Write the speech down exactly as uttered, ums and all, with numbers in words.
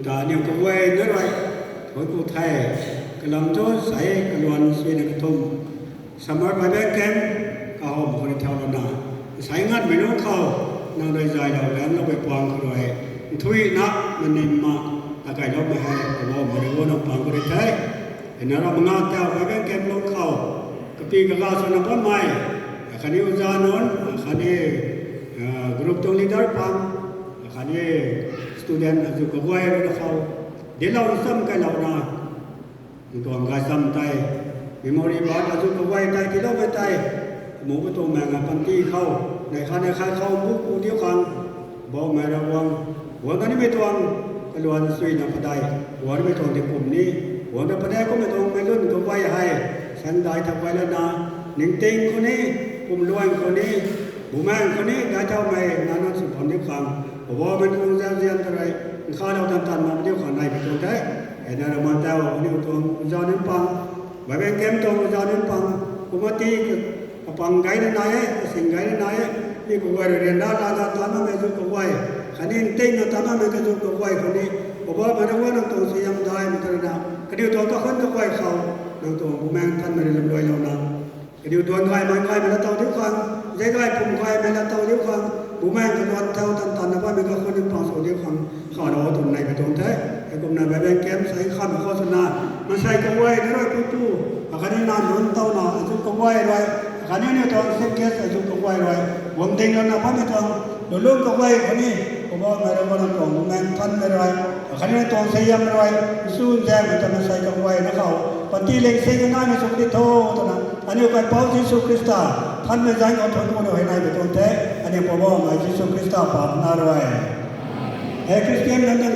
Aniu kaguayna rui, thunc ku the, kalam thu sei kaluan suina kathumh, Summer Bible Camp kahowm khou rui thau lana, sei ngatmei lungc khou, nang rui zaylou lana lou pui pang khou rui, nthuihna, manim ma, takailoumei hei, Poubauhmei rui guangna pang khou rui the. Ina ra manga tau Bible Camp lungc khou, kapi kaga swna bammei, akhatni oja nunc, akhatni group tuang leader pang, akhatni student azu kaguay rui na khou, dinclou cham kailouna, nang tuang gaychamv tei, memory card azu kaguay tei tiiloumei tei, amuh katuang mei nga panty khou, neih khat neih khat khou bu ku diu khang, Poubauhmei Ravguangc, guangna nimei tuang, kaluan suina padei, guang nimei tuang di kum ni, guangna padei kummei tuang mei lun kaguay hei, sandai thau guay lana, ningting khou ni, pumluan khou ni, bumaeng khou ni, daic thaumei nac nunc sw bam diu khang, Poubauhmei tuang zauzian ta rui, nkhavlou tan tan bam diu khang nai pui tuang the. Ina ra mantau aniu tuang oja nunc pang, Bible Camp tuang oja nunc pang, committee kapang gayna nai e, kasing gayna nai e, mi kaguay rui ryanra lana tanmei zu kaguay, khatni ntingna tanmei kazu kaguay khou ni, Poubauhmei Ravguangc nang tuang suaihiam daihmei ta rui na, kaniw tuang kakhun kaguay khou, nang tuang bumaeng thanmei rui lamluailouna, kaniw duan gaymei gaymei la tow diu khang, zei gay pum gaymei la tow diu khang, bumaeng kaluan thau tan tanna bammei kakhun nunc pang sw diu khang, khalou twna nai pui tuang the. Heikumna Bible Camp sei khamei khou swna, maansei kaguay na rui puipu, akhatni nac nunc tawna azu kaguay rui, akhatni aniu tuang chief guest azu kaguay rui, guangding lana bammei tuang, lulung kaguay khatni, Poubauhmei Ravguangc nang tuang bumaeng thanmei rui, akhatni nang tuang suaihiam rui, nsu nzaengmei ta maansei kaguayna khou, panty lingsing naimei sw di tho, twna, aniu Kaipouc Jisu Khrista, thanmei zanc khou thunc ku na hei nai pui tuang the, aniu Poubauhmei Jisu Khrista paan na rui. Hei Christian nunc